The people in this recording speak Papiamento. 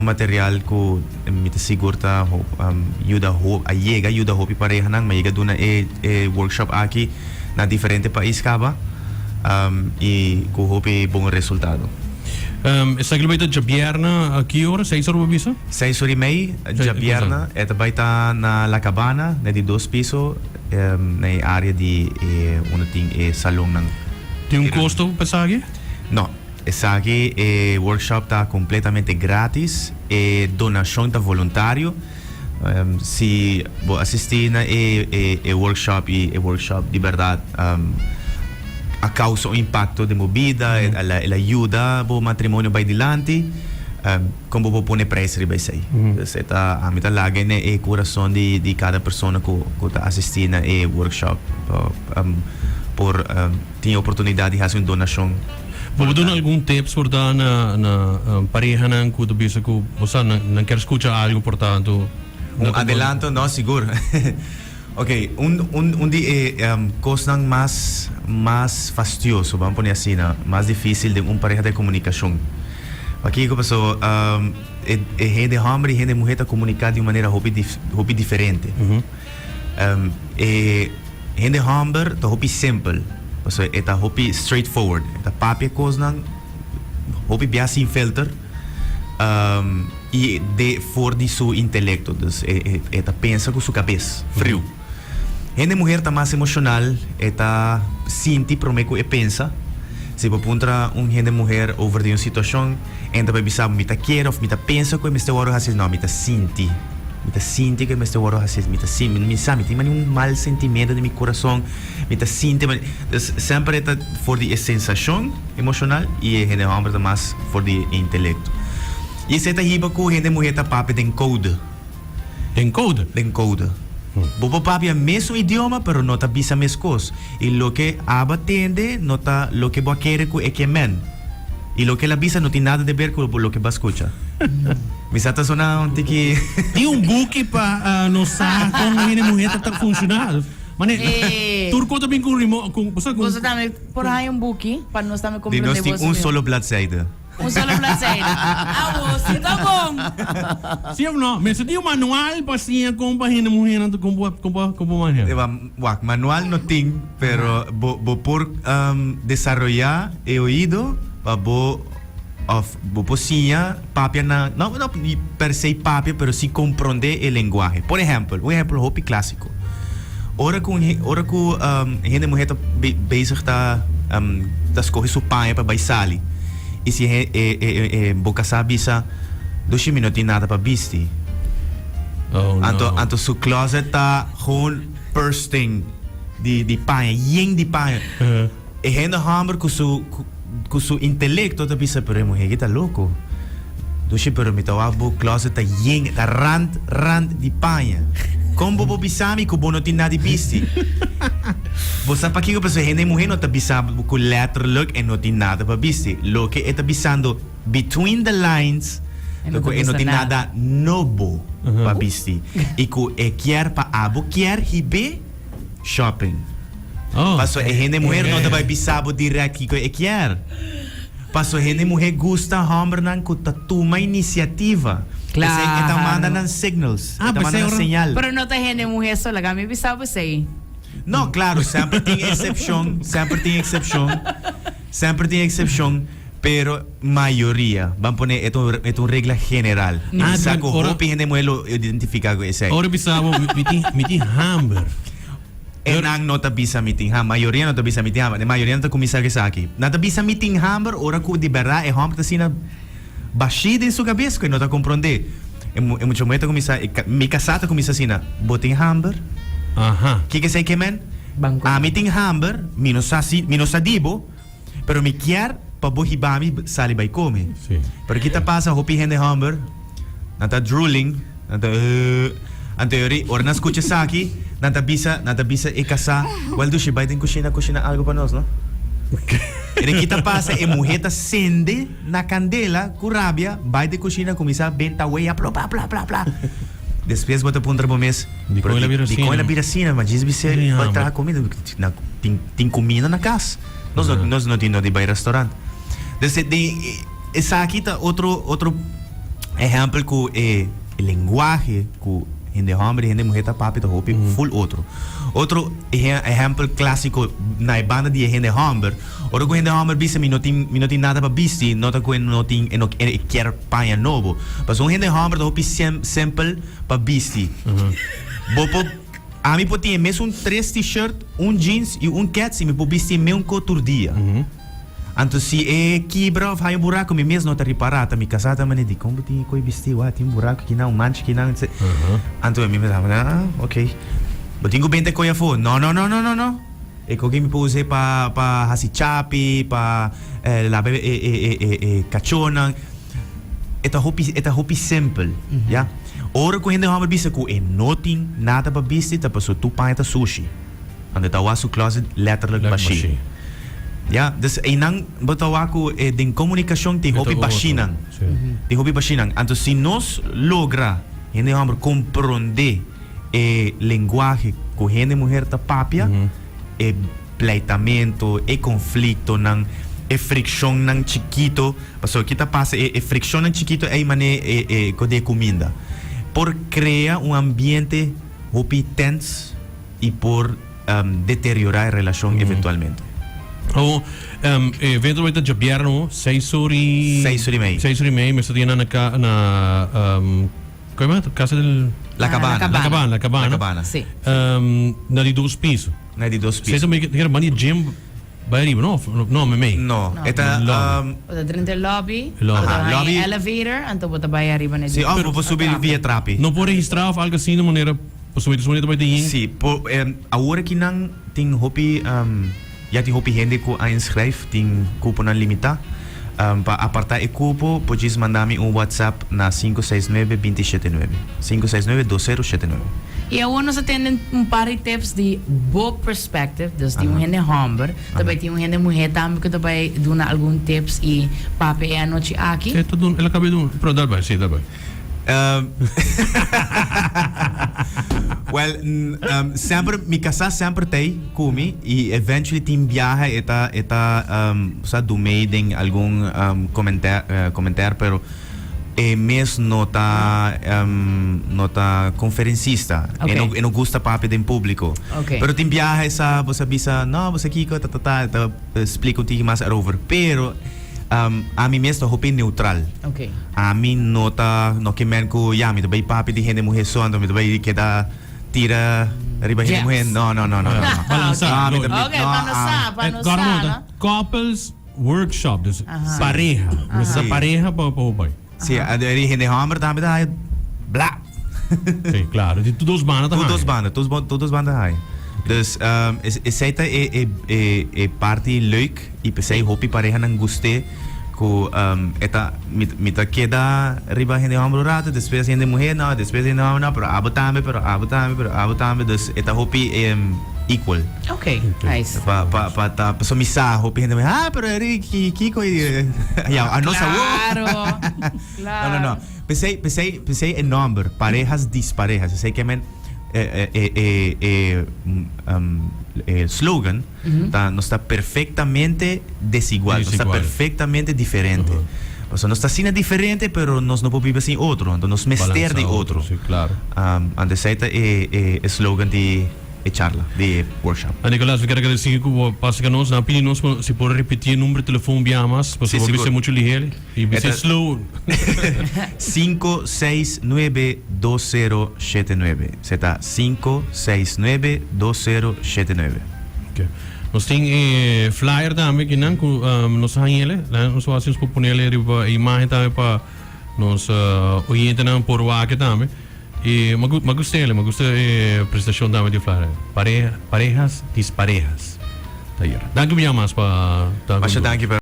Material ku mi ta sigur ta yuda a yega yuda hopi parehanan. Mi a yega duna e e workshop aki na diferente pais kaba i ku hopi bon resultado. Esaki lo bai ta djabièrnè a ki ora? Seis ora bo bisa? Seis ora i mei djabièrnè. E ta bai ta na La Cabana, na di dos piso, na e área di e unda tin e salonnan. Tin un kosto pa esaki? No. Esaki e workshop ta completamente gratis, e donacion ta voluntario. Si bo asisti na e e workshop y e workshop di berdad a causa un impacto den bo bida, el a yuda bo matrimonio bay dilanti, con bo por pone prijs riba esey? Pues e ta, ami ta laga na e curason di cada persona cu ta asisti na e workshop por tin e oportunidad di haci un donacion. Bo por duna algun tips por ta na na parehanan ku ta bisa ku bo sa nan nan kier skucha algu por tantu Un adelanto no sigur. Ok un un un di e kosnan mas mas fastioso ban pone asina mas dificil den un pareha ta e komunikashon. Pakiko paso e e hende homber i hende muher ta komunika di un manera hopi hopi diferente. E hende hòmber ta hopi simpel, pasobra e ta hopi straight forward, e ta papia kosnan hopi bia sin filter i de for di su intelekto, dus e ta pensa ku su kabes friu. Hende muher ta mas emoshonal, e ta sinti promé ku e pensa. Si bo puntra un hende muher over di un situashon, e ta bai bisa bo mi ta kere òf mi ta pensa ku e mester wòrdu hasi, no, mi ta sinti. Mi ta sinti ku e mester wòrdu hasi, mi ta sinti, mi sa, mi tin mani un mal sentimentu den mi kurason, mi ta sinti mani, dus semper e ta for di e sensashon emoshonal i e hende hòmber ta mas for di e intelekto. I esei ta hiba ku hende muhé ta papia den kode. Den kode? Den kode. Bo por papia mesun idioma pero no ta bisa meskos. I loke abo a tende no ta loke bo a kere ku e ke men. I loke el a bisa no tin nada de ber ku loke bo a skucha. Mi sa ta sona un tiki. Tin un buki pa nos sa kon hende muhé ta ta funshoná. Mane, tur kos ta bin ku rimo, ku, bo sa ku. Boso tambe por haña un buki pa nos tambe Di komprendé nos tin boso un mihó. solo bladzijde. Un solo bladzijde. Awo, si ta bon. Sí of no? Mester tin un manual pa siña kon pa hende muhénan ta kon pa kon pa kon pa maneha. Eba, wak, manual no tin, pero bo bo por desaroyá e oido pa bo of bo por siña papia na, no no per se papia, pero si komprondé e lenguahe. Por ehèmpel, un ehèmpel hopi klásiko. Ora ku un ora ku hende muhé ta bezig ta ta skohe su paña pa bai sali i si e e e bo kasá bisa dushi mi no tin nada pa bisti anto anto su closet ta gewoon bursting di di paña yen di paña E hende hòmber ku su ku su intelekto ta bisa pero e muhé aki ta loko. Dushi pero mi ta wak bo closet ta yen ta rand rand di paña. Kon bo por bisa mi ku bo no tin nada di bisti? Bo sa pakiko pasobra e hende muhé no ta bisa bo ku letterlijk e no tin nada pa bisti. Loke e ta bisando between the lines ta ku e no tin nada nobo pa bisti i ku e kier pa abo kier hib'é shopping. Paso e hende muher no ta bai bisa bo direct kiko e kier. Paso hende muher gusta hombernan ku ta tuma inisiativa. P'esei e ta manda nan signals, e ta manda nan señal. Pero no ta hende muher so, laga mi bisa bo esei. No, claro, semper tin excepcion, semper tin excepcion, semper tin excepcion, pero mayoria, ban pone e ta un, e ta un regla general. Mi sa ku hopi hende muher lo identifica ku esei. Ora bisa bo, mi tin, mi tin hamber. E nan no ta bisa mi tin hamber. Mayoria no ta bisa mi tin hamber. E mayoria no ta kuminsá ku esaki. Nan ta bisa mi tin hamber ora ku di bèrdat e hòmber ta asina bashí den su kabes ku e no ta komprondé. E e mucha muhé ta kuminsá, e mi kasá ta kuminsá asina, Bo tin hamber? Aha. Kiko esei ke men? Ami tin hamber, mi no sa si, mi no sa di bo, pero mi kier pa bo hiba mi sali bai kome. Sí. Pero ki ta pasa hopi hende hòmber? Nan ta drooling, nan ta eh. Anto yori, ora nan skucha esaki, nan ta bisa, nan ta bisa e kasá, Wèl Dushi, bai den kushina kushina algu pa nos, no? E di ki ta pasa, e muhé ta sende na kandela ku rabia, bai den kushina kuminsá benta wea, pla pla pla pla pla. Despues bo ta puntra bo mes, Dikon el a bira asina? Dikon el a bira asina? Ma djis bis'é bai traha kumida, tin tin kumida na kas. Nos no nos no tin no di bai restaurant. Des e den esaki ta otro otro. Ehèmpel ku e lenguahe ku hende hòmber i hende muhé ta papia ta hopi ful otro. Otro ehèmpel klásiko na e banda di e hende hòmber, ora ku hende hòmber bisa mi no tin mi no tin nada pa bisti, no ta ku e no tin e no e kier paña nobo. Pasobra un hende hòmber ta hopi simpel pa bisti. Bo por ami por tin e mesun tres t-shirt, un jeans i un kèts i mi por bisti e meun ko tur dia. Anto si e kibra of haña un buraku mi mes no ta ripará, ta mi kasá ta manda di kon bo tin e koi bistí, wak tin un buraku kinan, un mancha kinan, etc. Anto mi mes a manda, ah, ok. Bo tin ku benta e koi afó? No, no, no, no, no, no. E koki mi por us'é pa pa hasi chapi, pa laba e e e e e kachónan. E ta hopi e ta hopi simpel, ya. Ora ku hende hòmber bisa ku e no tin nada pa bisti ta pasobra tur paña ta sushi. Anto ta wak su closet letterlijk bashí. Ya, dus einan bo ta wak ku e den komunikashon tin hopi bashinan. Tin hopi bashinan. Anto si nos logra, hende hòmber, komprondé e lenguahe ku hende muher ta papia, e pleitamento, e konfliktonan, e frikshonnan chikito, pasobra ki ta pasa e frikshonnan chikito ei manera e e ku di e kuminda por krea un ambiente hopi tens. i por deteriorá e relashon eventualmente. Awor, e evento lo ta djabièrnè seis or i. Seis or i mei. Seis or i mei mester tin na na na koe ma? Casa del. La Cabana. La Cabana, La Cabana. La Cabana. Si. Na di dos piso. Na di dos piso. Seis or i mei ta keda banda di gym bai ariba no? No, meimei. No, e ta. Bo ta drenta e lobby, bo ta haña e elevator, anto bo ta bai ariba na e di. Si, òf bo por subi via trapi. No por registrá òf algu asina manera. Pasobra mi ta supone ta bai den yin. Sí, por awor aki nan tin hopi, ya tin hopi hende ku a inschrijf, tin kuponan limitá. Pa apartá e kupo por djis manda mi un WhatsApp na 569 279, 569 2079. I awor nos a tende un par di tips di bo perspective, dus di un hende homber, ta bai tin un hende muher tambe ku ta bai duna algun tips i papia e anochi aki. E ta duna, el a kaba di duna, pero dal bai, sí, dal bai. Well, semper, mi kasá semper ta ei ku mi i eventually tin biaha e ta e ta sa dumei den algun komenter pero e mes no ta no ta konferensista. E no e no gusta papia den públiko. Pero tin biaha e sa bo sa bisa no bo sa kiko ta ta ta e ta splika un tiki mas erover pero Ami mes ta hopi neutral. Ami no ta, no ke men ku ya mi ta bai papia di hende muhe so anto mi ta bai keda tira riba hende muhe. No, no, no, no, no. Balansa. No, mi ta, Ok, pa no sa, pa no sa, no? Couples workshop, dus pareha. Mester ta pareha pa pa bo bai. Si, e hende homber tambe ta haya bla. Si, claro. Di tur dos banda ta Tur dos haya. banda, tur tur dos banda haya. Dus esei ta e e e parti leuk i p'esei hopi parehanan gust'é ku e ta mi mi ta keda riba hende homber un rato, despues hende muher no, despues hende homber no, pero abo tambe, pero abo tambe, pero abo tambe, dus e ta hopi equal. Ok, nice. Pa pa pa ta pasobra mi sa hopi hende ah pero Eric kiko i ya anos awor. Claro, No no no. claro. P'esei, p'esei, p'esei e nòmber, Parejas Disparejas, esei ke men e, e, e, e, e slogan ta nos ta perfectamente desigual, nos ta Desigual. perfectamente diferente. Pasobra nos ta asina diferente, pero nos no por biba sin otro, anto nos mester di Balansa otro. Sí, claro. Anto esei ta e, e, e slogan di e charla, di e workshop. A Nicolas, mi kier agradeci cu bo pasa cu nos. Nan a pidi nos pa si por repeti e number di telefon bia mas, Sí, pasobra bo sigur. bisa mucho liher. I bisa slow. Sinku seis nuebe dos sero shete nuebe. Se ta sinku seis nuebe dos sero shete nuebe. Ok. Nos tin e flyer tambe kinan ku nos a hañ'ele. Nan nos a hasi nos por ponele riba e imagen tambe pa nos oyentenan por wak tambe. I mi a gust'ele, mi a gusta e presentashon tambe di e flyer. Pareha, parejas disparejas. Ta yera. Danki un biaha mas pa ta Masha ku. danki pa.